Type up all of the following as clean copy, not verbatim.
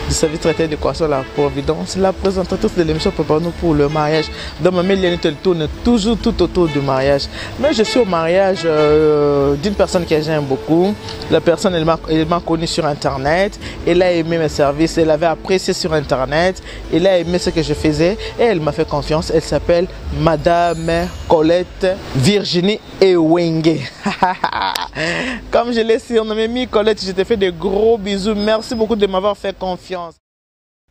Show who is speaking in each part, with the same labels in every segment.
Speaker 1: Du service traiteur de Croissant La Providence, la présentatrice de l'émission Préparons-nous pour le mariage. Dans ma mail, elle tourne toujours tout autour du mariage. Mais je suis au mariage euh, d'une personne que j'aime beaucoup. La personne, elle m'a connue sur Internet. Elle a aimé mes services, elle avait apprécié sur Internet. Elle a aimé ce que je faisais et elle m'a fait confiance. Elle s'appelle Madame Colette Virginie Ewenge. Comme je l'ai surnommée, Mi Colette, je te fais de gros bisous. Merci beaucoup de m'avoir fait confiance.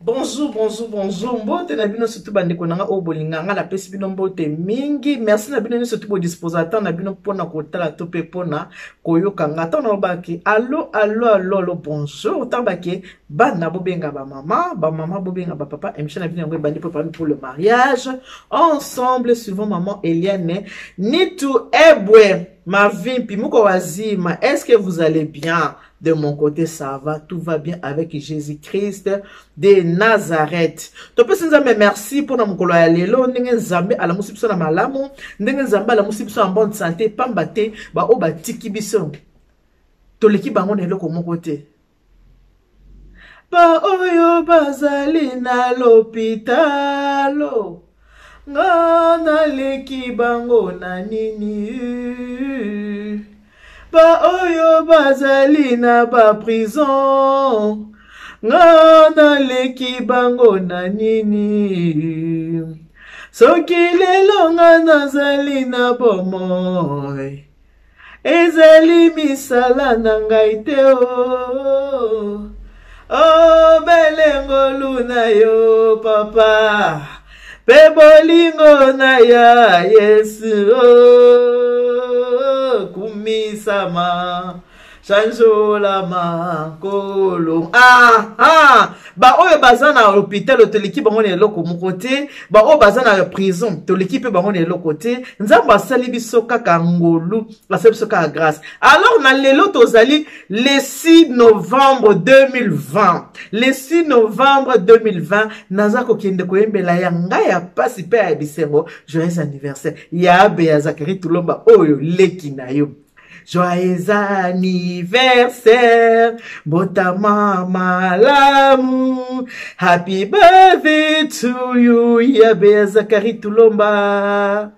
Speaker 1: Bonjour, bonjour, bonjour. Mbote na bino surtout bandeko na nga oyo bolinga nga napesi bino mbote mingi. Merci na bino nyonso surtout bodisposa temps na bino mpona kotala to mpe mpona koyoka nga. Ntango nalobaki allo allo allo allo bonjour, ntango bake bana bobenga ba mama, ba mama bobenga ba papa, émission na bino yango ebandi mpo pour le mariage. Ensemble suivant maman Eliane Nitu Ebwe Mavimpi muko wazima. Est-ce que vous allez bien? De mon côté, ça va, tout va bien avec Jésus-Christ de Nazareth. Topesi Nzambe merci pour na mokolo ya lelo ndenge Nzambe alamusi biso na malamu, ndenge Nzambe alamusi biso en bonne santé, pamba te ba oyo batiki biso. Toleki bango na eloko moko te. Ba oyo bazali na lopitalo nga naleki bango na nini ba oyo bazali na ba prison nga naleki bango na nini soki lelo nga nazali na bomoi ezali misala na ngai te o oh. obele oh, ngolu na yo papa mpe bolingo na ya yesu oh, kumisama sanzolama nkolo ah, ah. baoyo baza na hôpital toleki bango na eloko moko te baoyo baza na prison toleki mpe bango na eloko te nzambe asali biso kaka ngolu asali biso kaka grâce alors na lelo tozali le 6 novembre 2020 le 6 novembre 2020 naza kokende koyembela ya ngai ya mpasi mpe ya bisengo joyeux anniversaire ya abe ya zakari tulomba oyo leki na yo Joyeux anniversaire, botama malamu. Happy birthday to you, Yabe Zakari Tulomba.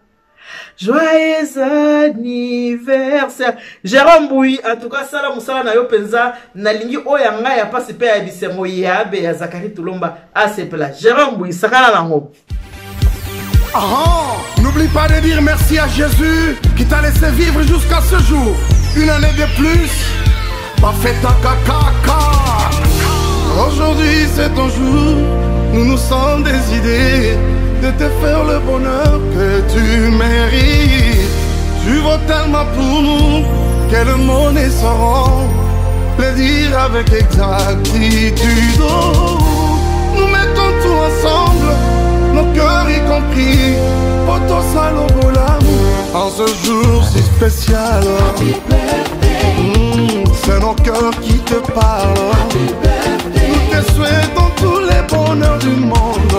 Speaker 1: Joyeux anniversaire. Jérôme Bouy, en tout cas, sala musala na yo penza, nalingi oya nga ya pasi pe ya bisengo yabe ya Zakari Tulomba asepela. Jérôme Bouy, sakana nango.
Speaker 2: Ah, n'oublie pas de dire merci à Jésus qui t'a laissé vivre jusqu'à ce jour. Une année de plus, pas fait ta caca. Aujourd'hui c'est ton jour, nous nous sommes décidés de te faire le bonheur que tu mérites. Tu vaux tellement pour nous que le monde est sauront le dire avec exactitude. Oh, nous mettons tout ensemble, nos cœurs y compris. Poto En ce jour si spécial. Mmh, c'est nos cœurs qui te parlent. Nous te souhaitons tous les bonheurs du monde.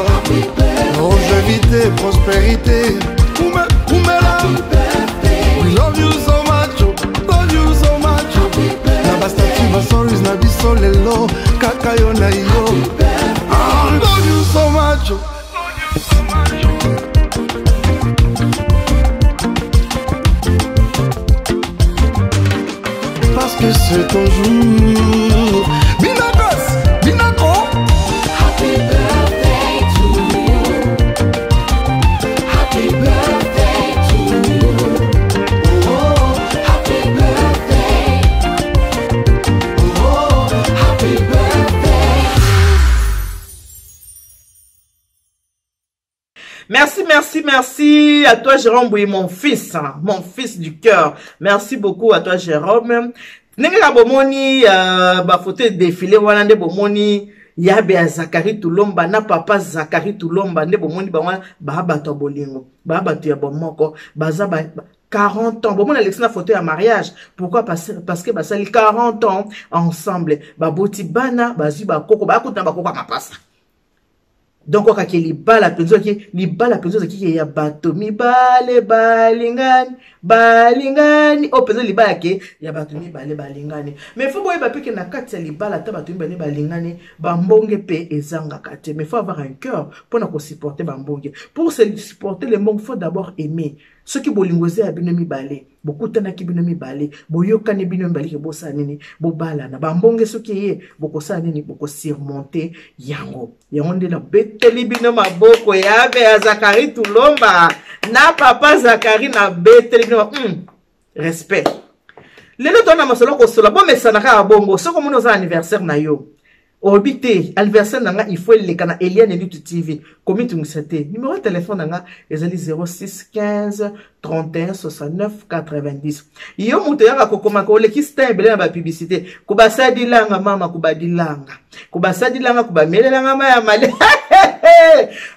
Speaker 2: Longévité, prospérité. We love you so much, oh. love you so much. Oh. Na ba statue ba stories na biso lelo kaka yo na yo. Ah, love you so much. Oh. Parce que c'est ton jour. Binakos, Binako.
Speaker 3: Happy birthday to you. Happy birthday to you. Oh, happy birthday. Oh, happy birthday.
Speaker 1: Merci, merci, merci à toi, Jérôme Bouy, mon fils, hein, mon fils du cœur. Merci beaucoup à toi, Jérôme. Ndenge ka bomoni euh, ba photo défilé wana nde bomoni yabe ya Zakari Tulomba na papa Zakari Tulomba nde bomoni bango ba bato ya bolingo, ba bato ya bomoko, baza ba, 40 ans bomona alexi na photo ya mariage pourquoi parce, parce que basali 40 ans ensemble baboti bana bazwi bakoko bakuta bakoko ya mapasa. Donc okake libala mpenza, oke libala mpenza ozalaki ya bato mibale balingani, balingani oyo mpenza libala ke ya bato mibale balingani. Mais faut boyeba mpe ke na kati ya libala, ata bato mibale balingani, bambonge mpe ezangaka te. Mais faut avoir un cœur mpona kosupporter bambonge. Pour se supporter le mbonge, faut d'abord aimer. Soki bolingo eza ya bino mibale, bokutanaki bino mibale, boyokani bino mibale ke bosala nini, bobalana, bambonge soki eye, bokosala nini, bokosurmonter yango. Yango nde nabeteli bino maboko ya be ya Zakari Tulomba na papa Zakari, nabeteli bino respect. Lelo tona masolo kosola, bomesana kaka bongo. Soki omoni oza anniversaire na yo, olobi te anniversaire na nga il faut eleka na Eliane Lutu TV, komitungisa te. Numéro ya telefone na nga ezali 06 15 31 69 90. Yo moto oyaka kokomaka, olekisi ta ebele na bapublicité. Kobasadilanga mama, kobadilanga, kobasadilanga, kobamelelanga ma ya mali,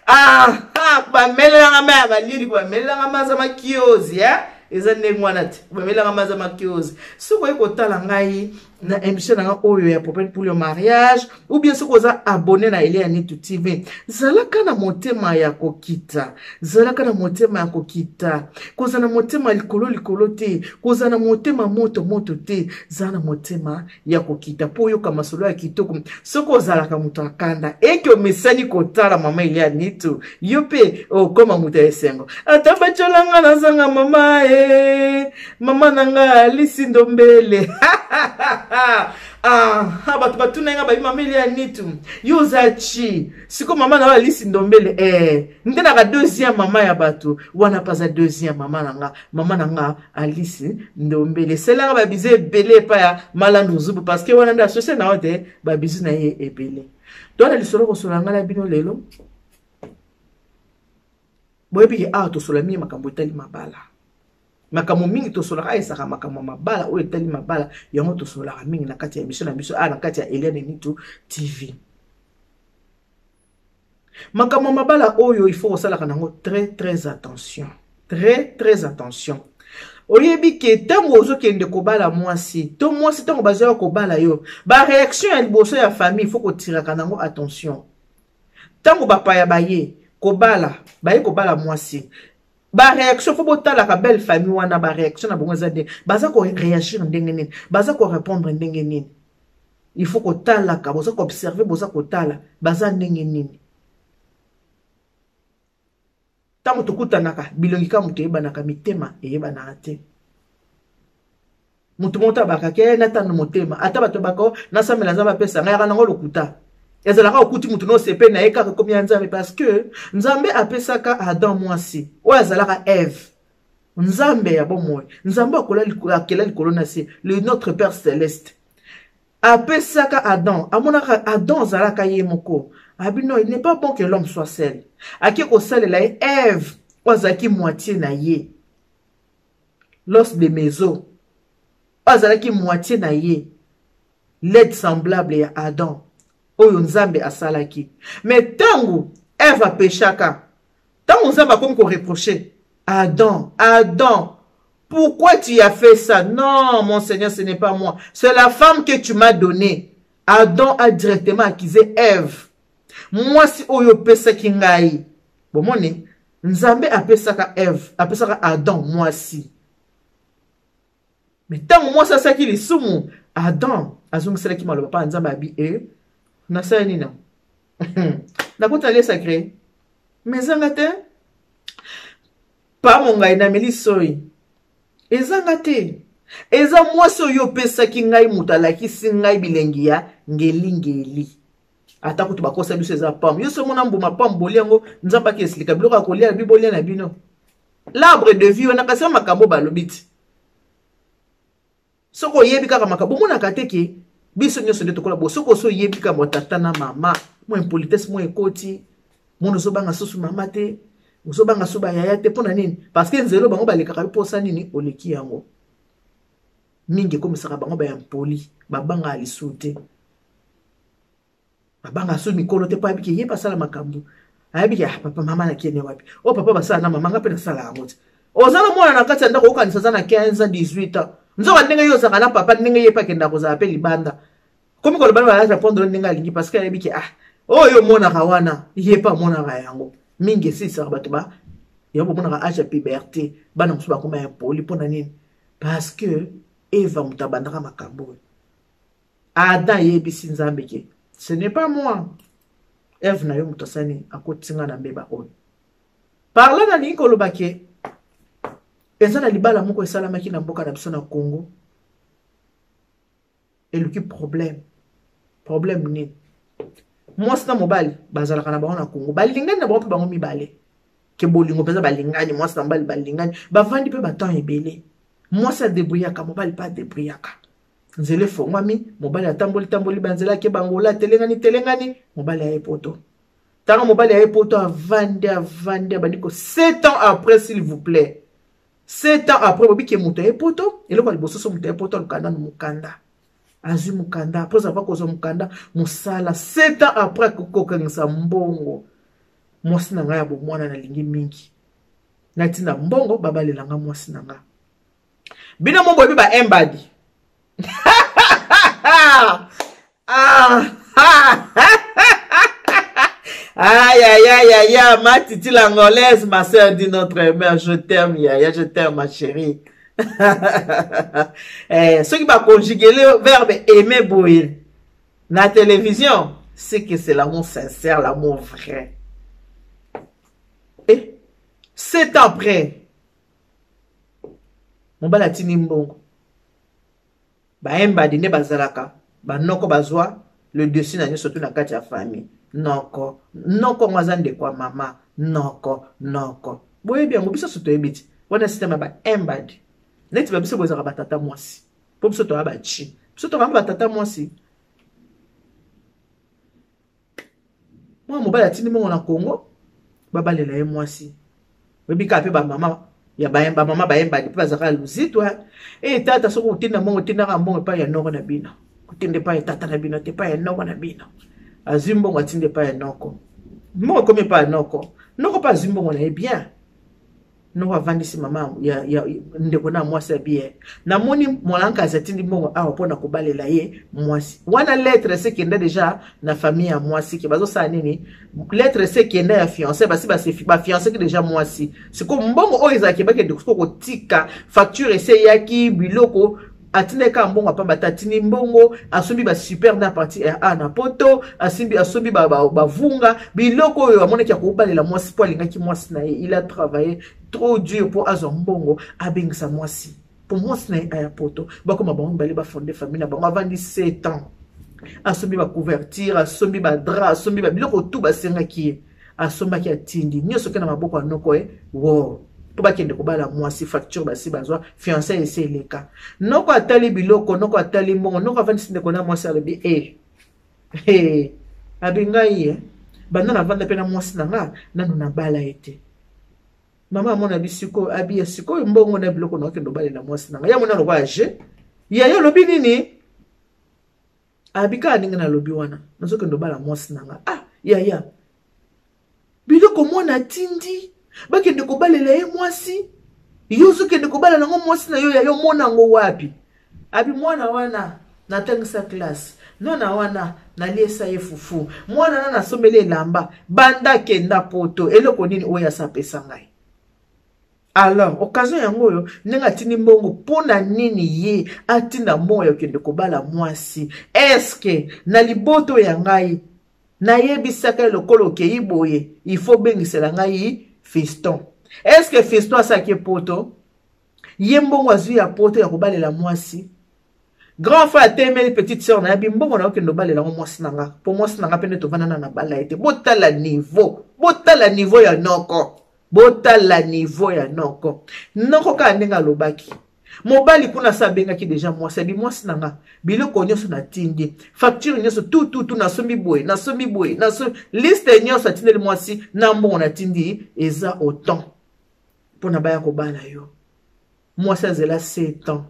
Speaker 1: ah, kobamelelanga ma ya malili, kobamelelanga maza makiozi, eh? Eza ndenge wana te, kobamelelanga maza makiozi. Soki oyi kotala ngai na émission na nga oyo ya Propre pour le mariage, ou bien soki oza abonné na Eliane Nitu TV, zalaka na motema ya kokita, zalaka na motema ya kokita. Kozala na motema likolo likolo te, kozala na motema moto moto te, zala na motema ya kokita mpo oyoka masolo ya kitoko. Soki ozalaka moto akanda, eke omesani kotala mama Eliane Nitu, yo mpe okoma moto ya esengo. Ata batyolanga, nazanga mama e mama na nga Alisi Ndombele. Ah, bato batuna nga babi: "Mama Eliane Nitu, yo oza chi siko mama na yo Alisi Ndombele?" Eh, nde naka deuxième mama ya bato wana mpe aza deuxième mama na nga, mama na nga Alisi Ndombele. Esalanga babizu ebele epai ya Malandu Zubu, parce que wana nde asosie na yo te, babizu na ye ebele. Towana lisolo kosola ngai na bino lelo. Boyebi ke awa tosola mingi makambo etali mabala, makambo mingi tosolaka ezalaka makambo ya mabala, oyo etali mabala. Yango tosolaka mingi na kati ya émission na biso awa na kati ya Eliane Nitu TV. Makambo ya mabala oyo, il faut kosalaka nango très très attention, très très attention. Oyebi ke ntango ozokende kobala mwasi to mwasi, ntango bazwaka kobala yo, baréaction ya liboso ya famille, faut kotiraka nango attention. Ntango bapaya baye kobala, baye kobala mwasi, baréaction, faut botalaka belle famille wana, baréaction na bango eza ndenge baza koréagir, ndenge nini baza korépondre, ndenge nini. Il faut kotalaka, boza koobserver, boza kotala baza ndenge nini. Ntango tokutanaka, bilongi kaka moto eyebanaka, mitema eyebanaka te. Moto moko tabaka ke natanda motema, ata bato bako nasambela, Nzambe apesa ngai, yaka nango lokuta. Ezalaka okuti motu nosepe na ye kaka ekomi ya Nzambe, parce que Nzambe apesaka Adam mwasi oyo azalaka Eve. Nzambe ya bomoi, Nzambe akela likolo na se, le notre Père céleste, apesaka Adam, amonaka Adam azalaka ye moko, abi: "Non, il n'est pas bon que l'homme soit seul." Ake kosalela ye Eve oyo azalaki moitié na ye, l'os de mes os, oyo azalaki moitié na ye, l'aide semblable ya Adam oyo Nzambe asalaki. Mais ntango Eve apeshaka, ntango Nzambe akomi koreprocher Adam: "Adam, pourquoi tu as fait ça?" "Non, mon Seigneur, ce n'est pas moi, c'est la femme que tu m'as donnée." Adam a directement accusé Ève: "Mwasi oyo opesaki ngai." Bomoni, Nzambe apesaka Ève, apesaka Adam mwasi, mais ntango mwasi asalaki lisumu, Adam azongiselaki maloba mpa Nzambe, abi e nasala nini? Nakota lieu sacré, mais ezanga te pa mongai, nameli soi, ezanga te, eza mwasi oyo opesaki ngai, moto alakisi ngai bilengi ya ngelingeli. Ata kutu bakosa biso eza pomme, yo so omona mbuma pomme, bolia yango. Nzambe aki esilika biloko ya kolia na bi bolia na bino l'arbre de vie wana. Kasi makambo balobi ti soki oyebi kaka makambo, omonaka te ke biso nyonso nde tokola bo. Soki oso oyebi kaka tata na mama, mwa impolitesse mwa ekoti, mona ozobanga susu mama te, ozobanga so bayaya te. Mpo na nini? Parce que nzela bango balekaka mposa nini, oleki yango mingi, ekomisaka bango bayampolis, babangaka lisusu te, babanga so mikolo te, mpo ayebi ke ye basala makambo, ayebi ke: "Ah, papa, mama nakende wapi? Oyo papa basala na mama, nga mpe nasala yango te." Oza na mwana na kati ya ndako, okanisa aza na 15 ans, 18 ans, nzoka ndenge ye ozalaka na papa, ndenge ye mpe akendaka kozala mpe libanda, komi koloba na répondre ndenge alingi, parce que ayebi ke ah, Oyo omonaka wana, ye mpe amonaka yango. Mingi esilisaka bato ba yango bomonaka age ya puberté, bana mosusu bakoma impoli mpo na nini? Parce que Eva moto abandaka makambo oyo. Adam ayebisi Nzambe ke ce n'est pas moi. Eve na yo moto asani akotisi nga na mbeba oyo. Par là nalingi koloba ke eza na libala moko esalamaki na mboka na biso na Congo. Eluki problème. Problème nini? Mwasi na mobali bazalaka na bango na Congo. Balingani na bango mpe bango mibale. Ke bolingo mpenza balingani, mwasi na mobali balingani. Bavandi mpe ba temps ebele. Mwasi adebrouillaka, mobali mpe adebrouillaka. Nzela efongwami, mobali atamboli tamboli banzela ake bangola, telengani telengani, mobali aye poto. Tango mobali aye poto avandi avandi abandi ko 7 ans après s'il vous plaît. 7 ans après bobi ke moto aye poto, eloko ya liboso so moto aye poto aluka nanu mokanda. Azwi mokanda, après avoir kozwa mokanda, mosala 7 ans après kokangisa mbongo. Mwasi na ngai ya bomwana nalingi mingi. Natinda mbongo babalela nga mwasi na nga. Bino mo boyebi ba embadi. Ah, aïe, aïe, aïe, aïe, aïe, ma titi l'angolaise, ma soeur dit notre mère, je t'aime, yaya, je t'aime, ma chérie. Eh, ceux qui va conjuguer le verbe aimer boye na télévision, c'est que c'est l'amour sincère, l'amour vrai. Et 7 ans après, mobali atindi mbongo. Bayembadi nde bazalaka banoko bazwa le dessus na nyonso tu na kati ya famille. Noko, noko ngo aza ndeko ya mama, noko, noko. Boyebi yango biso so toyebi ti. Wana système ya bayembadi. Neti ba biso bozalaka ba tata mwasi. Po biso toya ba chi. Biso tokanga ba tata mwasi. Mwana mobali atindi mbongo na Congo, babalela ye mwasi. Oyebi kaka pe ba mama ya ba mama bayembani pe bazalaka luzitu, hein. Eh tata soki otinda mbongo, otindaka mbongo epai ya noko na bino. Otinda epai ya tata na bino te, epai ya noko na bino. Azwi mbongo atinda epai ya noko. Mbongo ekomi epai ya noko. Noko pe azwi mbongo na ye bien. Noko avandisi mama ya, ya ndeko na mwasi ya bien. Namoni mwanankazi atindi mbongo awa mpona kobalela ye mwasi. Wana lettre se kenda deja na famille ya mwasi ke bazosala nini? Lettre se kenda ya fiancé, basi ba fiancé ki deja mwasi. Siko mbongo oyo ezalaki bakende siko kotika facture ese eyaki biloko atindaki kaka mbongo apamba te, atindi mbongo asombi ba super na partie ya A na poto, asimbi asombi ba, ba, ba vunga biloko oyo amonaki ya kobalela mwasi po alingaki mwasi na ye. Il a travaillé trop dur po azwa mbongo abengisa mwasi po mwasi na ye aya poto, bakoma bango mibale bafonde famille na bango. Avandi 7 ans asombi ba couverture, asombi ba drap, asombi ba biloko tout basengaki ye, asombaki atindi nyonso ke na maboko ya noko ye wo po bakende kobala mwasi, facture basi bazwa, fiancé ese eleka. Noko atali biloko, noko atali mbongo, noko avandisi ndeko na mwasi alobi eh, eh, abi ngai ye banda navanda pe na mwasi na nga nanu nabala ye te. Mama amona bi sikoyo, abi ya sikoyo mbongo na biloko na okende obalela mwasi na nga. Ya mona lokola je ya yo olobi nini? Abi kaka ndenge nalobi wana, nazokende obala mwasi na nga. Ah, yaya, biloko mwana atindi bakende kobalela ye mwasi, yo ozokende kobala nango mwasi na yo, ya yo mona yango wapi? Abi mwana wana natangisa classe, nwana wana naliesa ye fufu, mwana wana nasombeli elamba, banda kenda poto, eloko nini oyo asapesa ngai? Alors, occasion yango oyo, ndenge atindi mbongo, pona nini ye atinda mbongo ya kokende kobala mwasi? Est-ce que na liboto ya ngai nayebisaka ye lokola okei boye, il faut bengisela ngai fiston? Est-ce que fiston asalaki poto? Ye mbongo azwi ya poto ya kobalela mwasi. Grand frère atemeli petite sœur na ye, mbongo na okende obalela ngo mwasi na nga, po mwasi na nga pe nde tovanda na bala ye te. Botala niveau, botala niveau ya noko. Botala niveau ya noko. Noko kaka ndenge alobaki. Mobali kuna sa abengaki deja mwasi, abi mwasi na nga, biloko nyonso natindi, facture nyonso tout tout tout, nasombi boye, nasombi boye, nasombi liste nyonso atindeli mwasi na mbongo natindi eza autant pona baya kobala yo. Mwasi azela 7 ans.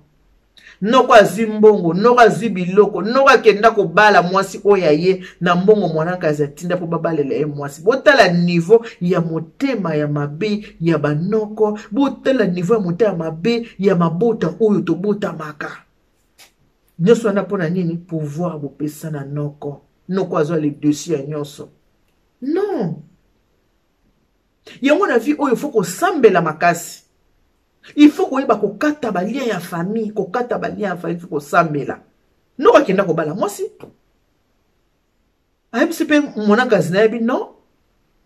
Speaker 1: Noko azwi mbongo, noko azwi biloko, noko akenda kobala mwasi oyo ya ye na mbongo mwanakazi atinda po babalela ye mwasi. Botala niveau ya motema ya mabe ya banoko, botala niveau ya motema mabe ya mabota oyo tobotamaka. Nyonso wana pona nini? Pouvoir bopesa na noko. Noko azwa le dessus ya nyonso. Non. Yango na vie oyo faut kosambela makasi. Il faut koyeba kokata ba lien ya famille, kokata ba lien ya famille, faut kosambela. Noko akenda kobala mwasi. Ayebisi mpe mwanakazi nayebi non.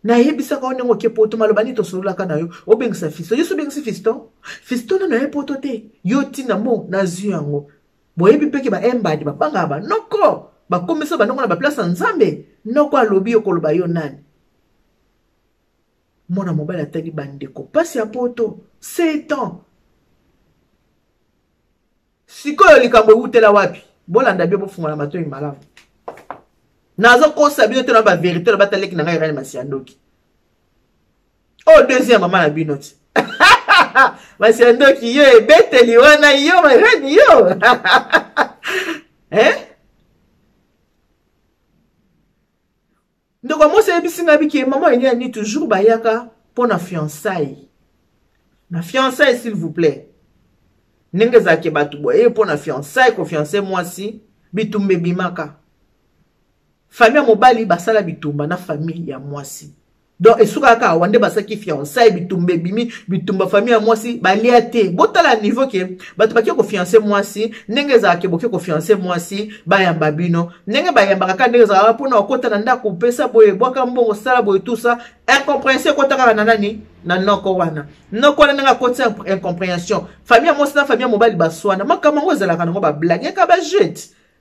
Speaker 1: Nayebisaka yo ndenge oke poto, maloba nini tosololaka na yo, obengisa fiston. Yo so obengisi fiston? Fiston nano aye poto te. Yo tina mbongo, nazwi yango. Boyebi mpe ke ba embadi babangaka ba noko, bakomisa ba noko na ba place ya Nzambe. Noko alobi yo koloba yo nani? Mwana mobali atali bandeko, pasi ya poto, 7 ans. Sikoyo likambo ewutela wapi? Bolanda bio, bofungola matoyi malamu. Nazokosa bino te na ba verite na bataleki na ngai Irene Masiandoki. Oh, deuxième mama na bino ti. Masiandoki yo ebeteli wana yo Irene yo. Hein? Ndeko mwasi ayebisi ngai bike mama Elia ni toujours bayaka mpo na fiançailles. Na fiançailles s'il vous plaît. Ndenge ezalaki bato boye mpo na fiançailles, ko fiancer mwasi, bitumba ebimaka. Famille ya mobali basala bitumba na famille ya mwasi. Donc esukaka kaka awa nde basalaki fiançailles, bitumba ebimi, bitumba famille ya mwasi balia te. Botala niveau ke bato bakie ko fiancer mwasi, ndenge ezalaka ke boke ko fiancer mwasi, bayamba bino. Ndenge bayambaka kaka ndenge ezalaka mpona okota na ndako, pesa boye, bwaka mbongo, sala boye, tout ça. Incompréhension ekota kaka na nani? Na noko wana. Noko wana ndenge akoti incompréhension. Famille ya mwasi na famille ya mobali baswana. Makambo yango ezalaka nango ba blague, kaka ba jeu.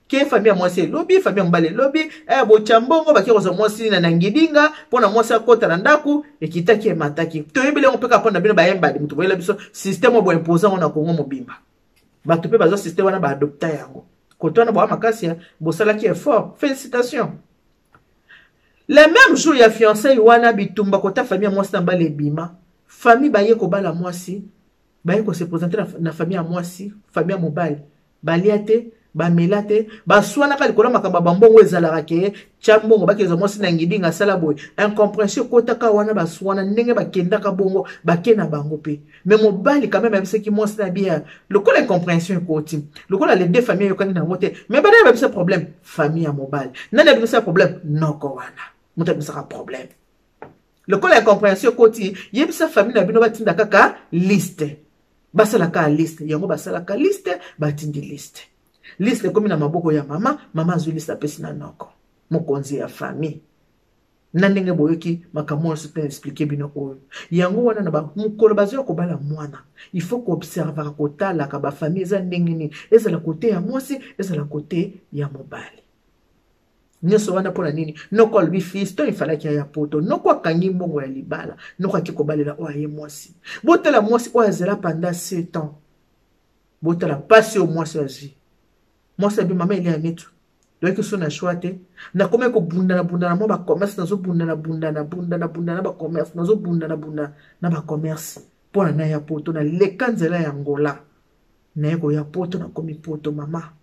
Speaker 1: Ke famille ya mwasi elobi, famille ya mobali elobi, botya mbongo, bake kozwa mwasi na nangidinga, mpona mwasi akota na ndako, ekitaki emataki. Toyebeli yango mpe kaka mpona bino bayembali, moto boyela biso système oyo boimposa yango na Congo mobimba. Bato mpe bazwa système wana baadopta yango. Kote wana boa makasi ya bosalaki effort. Félicitations. Le même jour ya fiançailles wana bitumba kota famille ya mwasi na mbala ebima. Famille baye kobala mwasi, baye ko se présenter na famille ya mwasi, famille ya mobali. Balia te, bamela te, baswanaka likolo ya makambo ya bambongo ezalaka ke tya mbongo bakeza mwasi na ngidinga asala boye. Incompréhension ekotaka wana baswana ndenge bakendaka bongo bake na bango pe. Mais mobali quand même ayebisaki mwasi na bière lokola incompréhension ekoti, lokola les deux familles eyokani nango te, mais bana bayebisa problème famille ya mobali. Nani abimisa problème? Noko wana. Moto abimisaka problème. Lokola incompréhension ekoti, yebisa famille na bino batinda kaka liste. Basalaka liste, yango basalaka liste, batindi liste. Liste ekomi na maboko ya mama, mama azwi liste apesi na noko, mokonzi ya famille. Na ndenge boyoki makambo nyonso te expliquer bino oyo. Yango wana na ba mokolo bazoya kobala mwana, il faut koobservaka, kotalaka ba famille eza ndenge nini, ezala kote ya mwasi, ezala kote ya mobali. Nyonso wana mpona nini? Noko alobi fiston ifalaki aya poto. Noko akangi mbongo ya libala. Noko ake kobalela oyo aye mwasi. Botala mwasi oyo azela pendant 7 ans. Botala pasi oyo mwasi azwi. Mwasi abi mama Elia Mitu. Doyaki so na choix te. Nakomaki kobunda na bunda na mwa ba commerce, nazobunda na bunda na bunda na bunda na ba commerce, nazobunda na bunda na ba commerce. Mpona na ya poto, na leka nzela ya Angola. Naye koya poto, nakomi poto mama.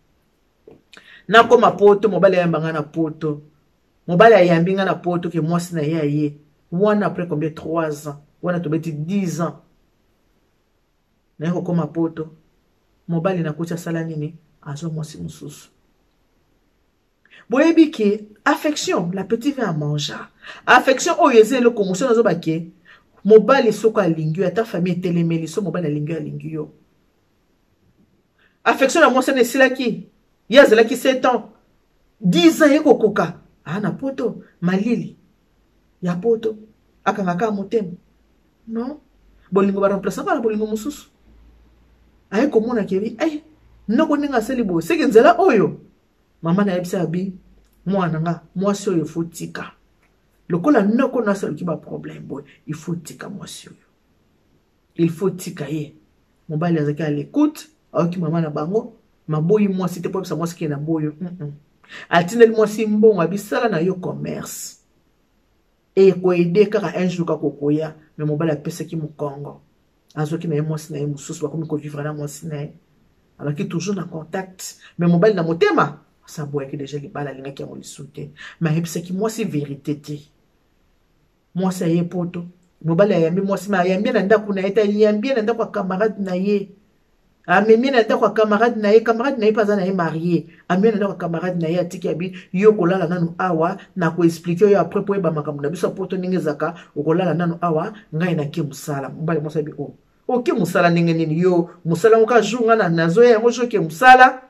Speaker 1: Nakoma poto, mobali ayamba nga na poto. Mobali ayambi nga na poto ke mwasi na ye aye. Wana après combien? 3 ans. Wana tobeti 10 ans. Naye kokoma poto. Mobali nakuti asala nini? Azwa mwasi mosusu. Boyebi ke affection, la petite vin à manger. Affection oyo eza eloko mosusu nazoba ke mobali soko alingi yo, ata famille etelemeli, so mobali alingi yo, alingi yo. Affection na mwasi wana esilaki. Ye azalaki 7 ans. 10 ans ye kokoka. Ah, na poto, malili. Ya poto. Akangaka motema. Non. Bolingo ba remplacer na bolingo mosusu. Aye komona ke, eh, noko ndenge asali boye. Seke nzela oyo. Mama na yebisa abi, mwana nga, mwasi oyo faut tika. Lokola noko na asaluki ba problème boye, il faut tika mwasi oyo. Il faut tika ye. Mobali azalaki à l'écoute, ayoki mama na bango, maboyi mwasi te po abisa mwasi ke na boyo. Atindeli mwasi mbongo, abisala na yo commerce. E koyede kaka un jour kaka okoya, mais mobali apesaki mokongo. Azwaki na ye mwasi na ye mosusu, bakomi kovivre na mwasi na ye. Alaki toujours na contact, mais mobali na motema, asaboyaki déjà libala, alingaki yango lisusu te. Mais ayebisaki mwasi vérité te. Mwasi aye poto, mobali ayambi mwasi, mais ayambi na ndako na ye te, ayambi na ndako ya camarade na ye. Amemi na ndako ya camarade na ye. Camarade na ye mpe aza na ye marie. Amemi na ndako ya camarade na ye, atiki, abi yo kolala nanu awa, na koexpliquer yo après po oyeba makambo na biso ya poto ndenge ezalaka. Okolala nanu awa, ngai nake mosala. Mobali mwasi abi o oh, oke mosala ndenge nini? Yo mosala yango ka jour ngai nazoya yango jour ke mosala.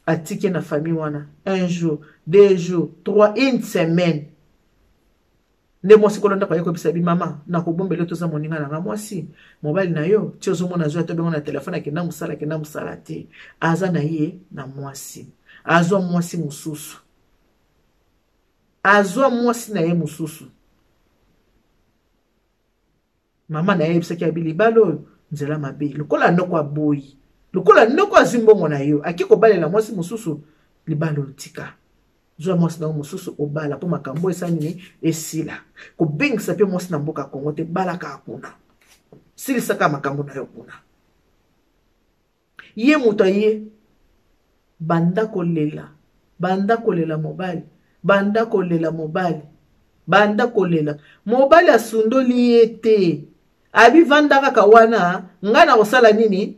Speaker 1: Atiki na famille wana un jour, 2 jours, trois, une semaine. Nde mwasi kolo ndako aye koyebisa bi: "Mama, nakobombela yo, toza moninga na nga mwasi. Mobali na yo ti ozomona azwi ata bengo na telefone, akenda mosala, akenda mosala te, aza na ye na mwasi, azwa mwasi mosusu, azwa mwasi na ye mosusu." Mama na ye ayebisaki, abi libala oyo nzela mabe, lokola noko aboyi, lokola noko azwi mbongo na yo, ake kobalela mwasi mosusu, libala oyo tika, zwa mwasi na yo mosusu obala, mpo makambo esa nini esila. Kobengisa mpe mwasi na mboka Kongo te, bala kaka kuna, silisaka makambo na yo kuna. Ye moto aye banda kolela, banda kolela mobali, banda kolela mobali, banda kolela mobali, asundoli ye te. Abi vanda kaka wana, ngai na kosala nini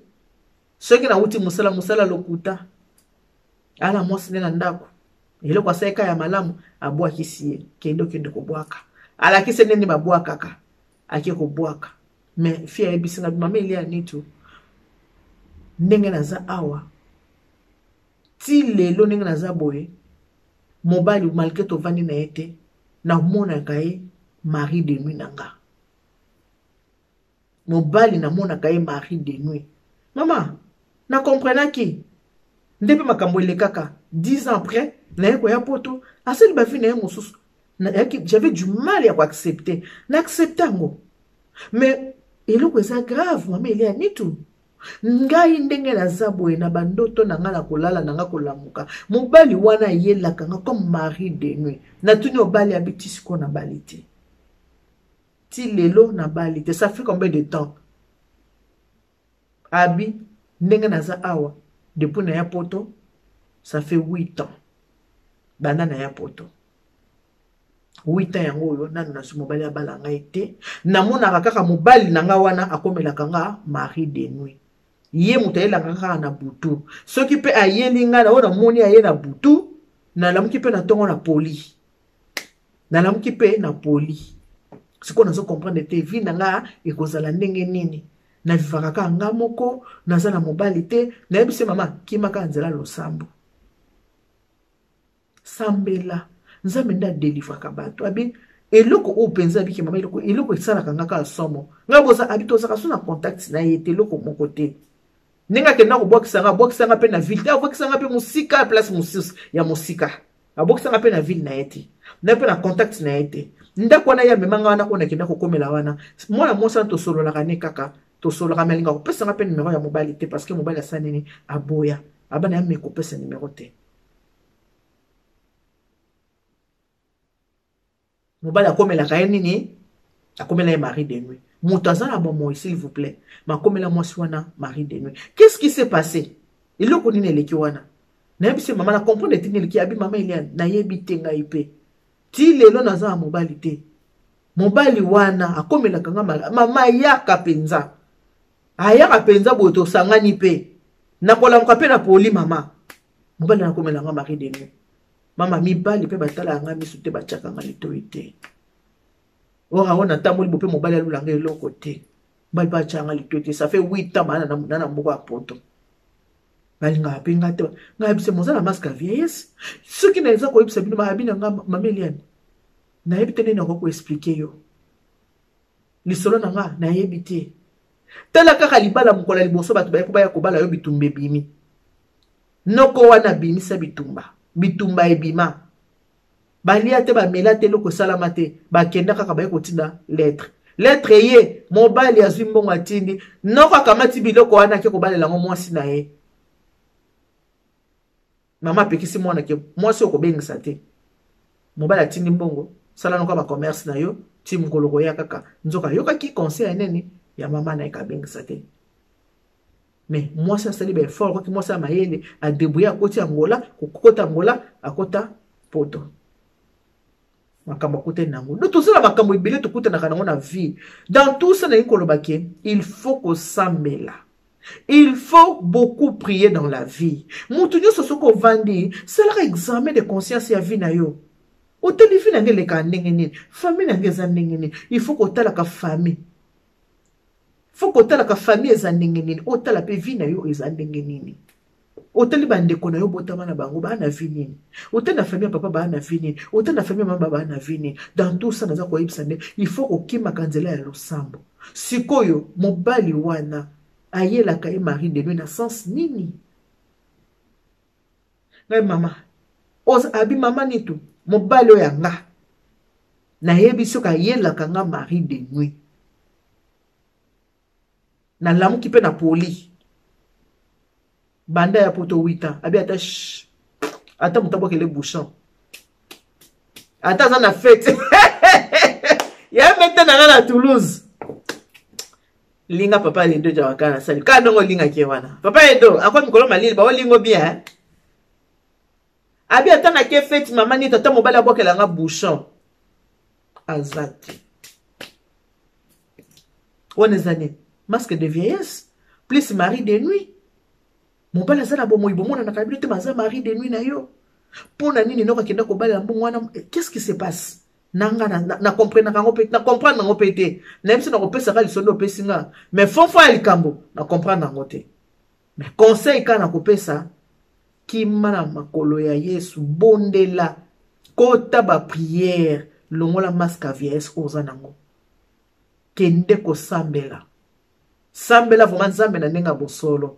Speaker 1: soki nauti mosala? Mosala lokuta, ala mwasi nde na ndako. Eloko asalika ya malamu, abwakisi ye. Kende, okende kobwaka, alakisi ndenge babwakaka, ake kobwaka. Mais fille ayebisi nga: "Mama Elia Nitu, ndenge naza awa ti lelo, ndenge naza boye, mobali, malgré tovandi na ye te, namonaka ye mari de nuit na nga. Mobali namonaka ye mari de nuit." Mama, nakomprenaki nde mpe makambo elekaka. 10 ans après, naye koya poto, asali bavie na ye mosusu. J'avais du mal ya koaccepter, naaccepte yango. Mais eloko eza grave, mama Elia Nitu, ngai ndenge naza boye, na bandoto na ngai, na kolala na ngai, kolamuka, mobali wana ayelaka nga comme mari de nuit. Natuni obali, abi ti sikoyo nabali te, ti lelo nabali te. Ça fait combien de temps? Abi ndenge naza awa, depuis naya poto, ça fait 8 ans. Banda naya poto, 8 ans yango oyo, nanu nazwi mobali abala ngai te. Namonaka kaka mobali na nga wana akomelaka nga mari de nuit. Ye moto ayelaka kaka na butu. Soki mpe ayeli ngai na oyo namoni aye na butu, nalamuki mpe na ntongo na poli, nalamuki mpe na poli. Sikoyo nazo comprendre te vie na nga ekozala ndenge nini. Navivaka kaka nga moko, naza na mobali te. Nayebisi mama: kima kaka nzela losambo, sambela Nzambe nde adelivraka bato. Abi eloko oyo mpenza, abiki mama, eloko esalaka nga kaka somo, ngai boza, abi tozalaka so na contact na ye te, eloko moko te. Ndenge akenda kobwakisa nga, abwakisa nga mpe na ville te, abwakisa nga mpe mosika, place mosusu ya mosika, abwakisa nga mpe na ville na ye te, na mpe na contact na ye te. Ndako wana ye amema nga wana, oyo nakenda kokomela wana, mwana mwasi wana tosololaka ne kaka, tosololaka, me alinga kopesa nga mpe numero ya mobali te, parce que mobali asa nini, aboya, abana ya me kopesa numero te. Mobali akomelaka ye nini? Akomela ye mari de nuit. Moto aza na bomoi, s'il vous plaît, makomela mwasi wana mari de nuit. Qu'est-ce qui s'est passé? Eloko nini eleki wana? Nayebi se mama, na comprendre etini eleki. Abi: "Mama Eliane, nayebi te, ngai mpe ti lelo naza na mobali te. Mobali wana akomelaka nga mama, ayaka mpenza, ayaka mpenza boye, tosangani mpe nakolamuka mpe na poli. Mama, mobali nakomela nga mari de nuit. Mama, mibali mpe batalaka nga miso te, batiaka nga litoi te. Ora oyo natamboli bo mpe mobali alulanga eloko te, mobali mpe atiaka nga litoi te. Ça fait 8 ans bana na mboka ya poto, balingaka mpe nga te. Ngai yebisa moza na masque ya vieillesse. Soki naeza koyebisa bino, bayabi na nga: "Mama Eliane, nayebi te ndenge nakoki koexpliquer yo lisolo na nga, nayebi te. Tala kaka libala, mokolo ya liboso bato baye baya kobala yo, bitumba ebimi. Noko wana abimisa bitumba, bitumba ebima, balia te, bamela te, eloko esalama te. Bakenda kaka, baye kotinda lettre, lettre ye mobali azwi mbongo atindi, noko akamati biloko wana, ake kobalela yango mwasi na ye. Mama apekisi mwana ke mwasi okobengisa te, mobali atindi mbongo, sala noko bacommerce na yo ti mokolo koya kaka." Nzoka ayokaki conseil ya nini, ya mama na ye, kabengisa te. Mais mwasi asali baeffort, akoki mwasi ya mayele, adébrouille, akoti Angola, kokota Angola, akota poto, makambo akutani nango. Donc tozala makambo ebele tokutanaka nango na vie. Dans tout ça, nalingi koloba ke il faut kosambela. Il faut beaucoup prier dans la vie. Mutu nyonso soki ovandi, salaka examen de conscience ya vie na yo. Otali vie na ngai eleka ndenge nini? Famille na ngai eza ndenge nini? Il faut kotalaka famille. Faut kotalaka famille eza ndenge nini? Otala pe vie na yo eza ndenge nini? Otali bandeko na yo botama na bango baa na vie nini? Otali na famille ya papa baa na vie nini? Otali na famille ya mama baa na vie nini? Dans tout ça naza koyebisa nde il faut kokimaka nzela ya losambo. Sikoyo mobali wana ayelaka ye mari de nuit na sens nini? Ngai mama oza abi mama nitu mobali oyo ya nga nayebi soki ayelaka nga mari de nuit nalamuki mpe na poli banda ya poto 8 ans abi ata ata moto abwakele bouchon ata aza na fete ya mete na nga na Toulouse linga papa Edo jawaka na sali kaka ndongo olingaki ye wana papa Edo akwa mikolo malili baolingo bien eh? Abi ata na ke fete mama nito ata mobali abwakela nga bouchon aza te wana eza nini masque de vieillesse plus mari de nuit mobali aza na bomoi bomonanaka bino te maza mari de nuit na yo mpo na nini noko akenda kobalela mbongo wana qu'est-ce qui se passe na nga na comprenaka yango mpe na comprendre yango mpe te nayebi so nakopesaka lisondo opesi nga mais fond fond ya likambo na comprendre yango te mais conseil kaka nakopesa kima na makolo ya Yesu bondela kota ba prière longola masque ya vieillesse oyo oza nango kende kosambela sambela vraiment nzambe na ndenge ya bosolo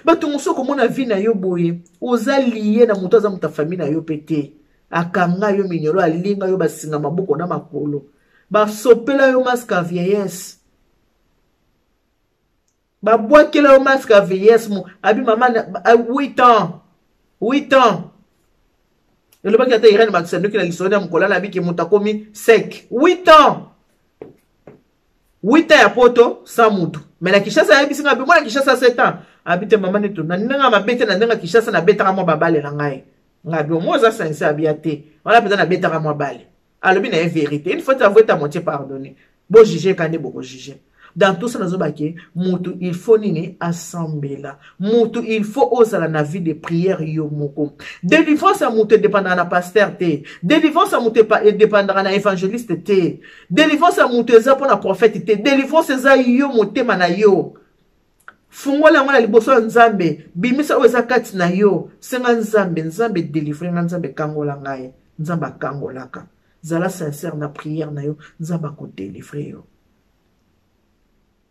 Speaker 1: bato mosusu okomona vie na yo boye oza liye na moto aza moto ya famille na yo mpe te akanga yo minyolo alinga yo basinga maboko na makolo basopela yo masque ya vieillesse babwakela yo masque ya vieillesse mo abi mama 8 ans 8 ans elobaki ata Irene Makisanduki na lisolo ya mokolo wana abiki moto akomi sec 8 ans 8 ans ya poto sans mutu mais na Kinshasa ayebisi ngai mwana Kinshasa 7 ans abi te mama neto na ndenge mabe te na ndenge Kinshasa nabetaka mwa babale na ngai ngai abi omo oza sincère abi te wana mpenza nabetaka mwa bale alobi na ye vérité une fois tu avoué ta moitié pardonné bo juger ka nde boko juger dans tout ça nazoba ke mutu il faut nini asambela mutu il faut ozala na vie de prière yo moko délivrance ya mutu edépendaka na pasteur te délivrance ya mutu edépendaka na évangéliste te délivrance ya mutu eza mpo na prophète te délivrance eza yo motema na yo fungola yango na liboso ya nzambe bimisa oyo eza kati na yo senga nzambe nzambe delivre nga nzambe kangola ngai nzambe akangolaka zala sincère na prière na yo nzambe akodelivre yo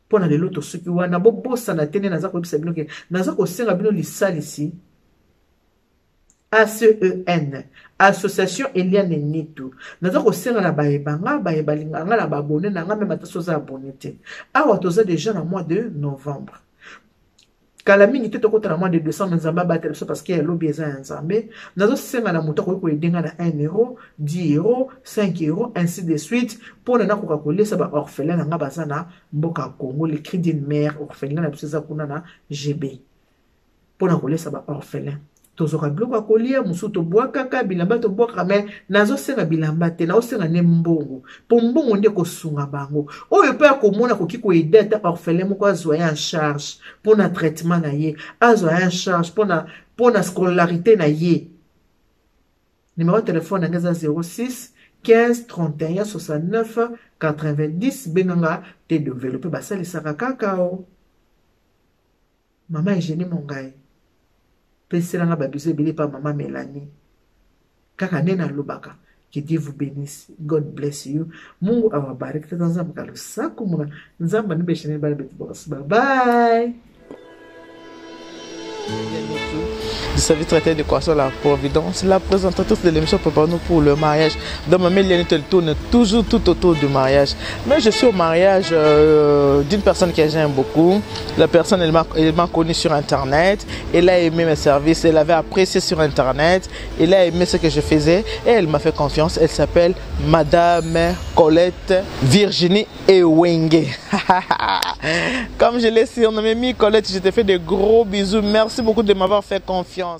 Speaker 1: mpo na lelo tosuki wana bobosana te nde naza koyebisa bino ke naza kosenga bino lisalisi ACEN Association Eliane Nitu naza kosenga na baye banga baye balinga nga na baabone na nga meme ata soza abone te awa toza deja na mois de novembre kala mingi te tokota na mois de décembre nzambe abatela biso parce que ya lobi eza ya nzambe nazosenga na moto akoki koyede nga na 1 euro 10 euro 5 euro ainsi de suite mpo na nakoka kolesa baorphelin na nga baza na mboka ya congo le cri d'une mère orphelin na biso eza kuna na gb mpo na kolesa ba orphelin tozwaka biloko ya kolia mosusu tobwakaka bilamba tobwakaka me nazosenga bilamba te nazosenga nde mbongo mpo mbongo nde kosunga bango oyo mpe akomona akoki koyede ata orphelin moko azwa ye en charge mpo na traitement na ye azwa ye en charge mpo na scolarité na ye Numero ya telefone na nga eza 06 15 31 69 90 benga nga te developpe basalisaka kaka o Mama Eugenie Mongai pesela nga ba bisous ebele pa mama Melanie kaka nde nalobaka que Dieu vous bénisse God bless you Mungu awabariki tata nzambe kalusaku muna nzambe anibeshene bana betu bonso bye bye
Speaker 4: Du service traiteur de Croissant La Providence, la présentatrice de l'émission Préparons-nous pour le mariage. Dans ma mail, elle tourne toujours tout autour du mariage. Mais je suis au mariage d'une personne que j'aime beaucoup. La personne, elle m'a connue sur Internet. Elle a aimé mes services, elle avait apprécié sur Internet. Elle a aimé ce que je faisais et elle m'a fait confiance. Elle s'appelle Madame Colette Virginie Ewenge. Comme je l'ai surnommée, Mi Colette, je te fais de gros bisous. Merci beaucoup de m'avoir fait confiance.